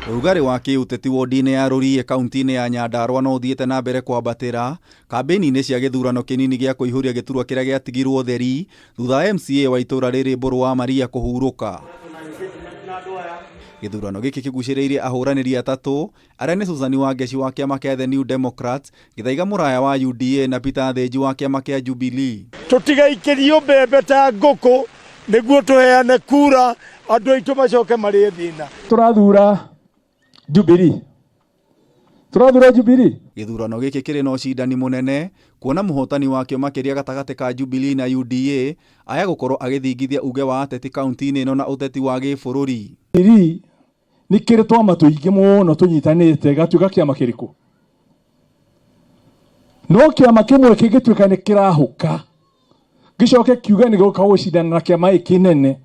Ũrugarĩ wa kĩũteti wodi-inĩ ya Rũriĩ kaunti-inĩ ya Nyandarua no ũthiĩte na mbere kwambatĩra kambĩini-inĩ cia gĩthurano kĩnini gĩa kũihũria gĩturwa kĩrĩa gĩatigirwo ũtheri thutha wa MCA wa itũra rĩrĩ Mbũrũ wa Maria kũhurũka. Gĩthurano gĩkĩ kĩgucĩrĩirie ahũranĩri atatũ arĩa nĩ Susan Wangeci wa kĩama kĩa The New Democrats, Gĩthaiga Mũraya wa UDA na Peter Thĩnji wa kĩama kĩa Jubilee. Tũtigaikĩrio mbembe ta ngũkũ nĩguo tũheane kura andũ aitũ macoke marĩe thĩna. Tũrathura Jubilee, tũrathura Jubilee. Gĩthurano gĩkĩ kĩrĩ na ũcindani mũnene kuona mũhotani wakĩo makĩria gatagatĩ ka Jubilee na UDA aya gũkorwo agĩthingithia uge wa ateti kaunti-inĩ ĩno na ũteti wa gĩbũrũri. Jubilee nĩ kĩrĩ twama tũingĩ mũno tũnyitanĩte gatuĩka kĩama kĩrĩkũ, no kĩama kĩmwe kĩngĩtuĩka nĩ kĩrahũka gĩcoke kiuge nĩ gũka gũcindana na kĩama gĩkĩ kĩnene,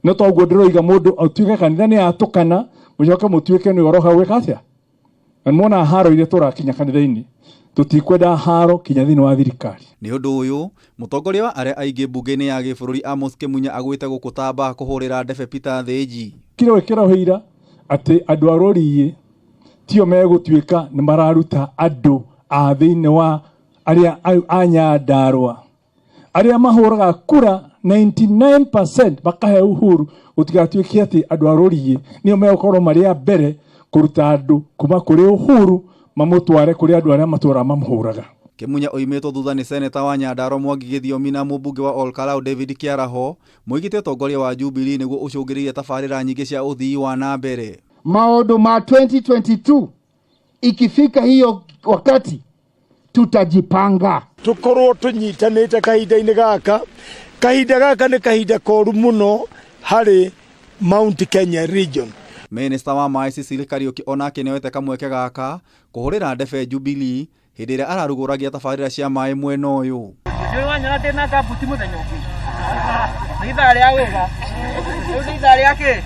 no toguo ndĩroiga mũndũ atuĩke kanitha nĩ yatũkana mũcoke mũtuĩke nĩ ũroha gwĩka atĩa. Na nĩmwona haro iria tũrakinya kanitha-inĩ, tũtikwenda haro kinya thĩinĩ wa thirikari. Nĩ ũndũ ũyũ mũtongoria wa arĩa aingĩ mbunge-inĩ ya gĩbũrũri Amos Kĩmunya agwĩte gũkũ tamba kũhũrĩra ndebe Peter Thĩnji. Kĩrĩa kĩrohĩira atĩ andũ a Rũriĩ tio megũtuĩka nĩ mararuta andũ a thĩinĩ wa arĩa a Nyandarua arĩa mahũraga kura 99% makahe Uhuru, gũtigatuĩke atĩ andũ a Rũriĩ nĩo megũkorwo marĩ a mbere kũruta andũ kuma kũrĩ Uhuru mamũtware kũrĩ andũ arĩa matũraga mamũhũraga. Kĩmunya oimĩtwo thutha nĩ seneta wa Nyandarua Mwangi Gĩthiomi na mũmbunge wa Olkalau David Kĩaraho moigĩte ũtongoria wa Jubilee nĩguo ũcũngĩrĩirie tabarĩra nyingĩ cia ũthii wa na mbere. Maũndũ ma 2022 ikifika hiyo wakati tutajipanga. Tukorwo tũnyitanĩte kahinda-inĩ gaka. Kahinda gaka nĩ kahinda koru mũno harĩ Mount Kenya region. Minista wa maĩ Cecily Kariuki onake nĩoete kamweke gaka kũhũrĩra ndebe Jubilee hĩndĩ ĩrĩa ararugũragia tabarĩra cia maĩ mwena ũyũ. Wanyona ndĩna kambuti mũthenya ũngĩ nĩ ithaa rĩa wĩra, rĩu nĩ ithaa rĩa kĩ.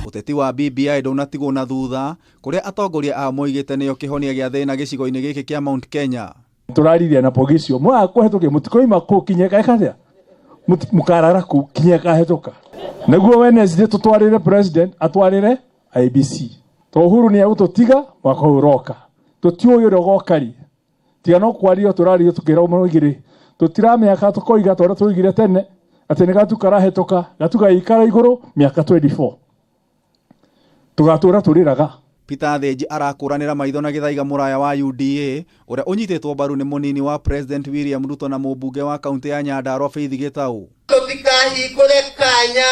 Ũteti wa BBI ndũnatigwo na thutha kũrĩa atongoria a moigĩte nĩyo kĩhonia gĩa thĩna gĩcigo-inĩ gĩkĩ kĩa Mount Kenya. Tũraririe na pogicio mwaga kũhetũkia mũtikoima kũu kinya ekathĩa mũkarara kũu kinya ĩkahetũka, nĩguo Wednesday tũtwarĩre president atwarĩre IEBC to Uhuru nĩ egũtũtiga mwaka ũyũ ũroka, tũtiũĩ ũrĩa ũgoka rĩ, tiga no kwario tũrario tũkĩra mũigĩrĩ tũtiramĩaka tũkoiga tondũ tũigire tene atĩ nĩ gatu karahetũka gatu gaikara igũrũ mĩaka 24 tũgatũra tũrĩraga. Peter Thĩnji arakũranĩra maitho na Gĩthaiga Mũraya wa UDA ũrĩa ũnyitĩtwo mbaru nĩ mũnini wa President William Ruto na mũmbunge wa kaunti ya Nyandarua Faith Gĩtaũ. Tũtikahingũre kanya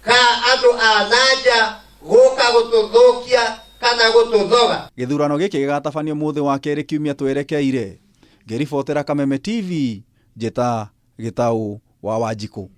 ka andũ a nanja gũka gũtũthũkia kana gũtũthoga. Gĩthurano gĩkĩ gĩgatabanio mũthĩ wa kerĩ kiumia twerekeire. Ngĩribotera Kameme TV, njĩta Gĩtaũ wa Wanjikũ.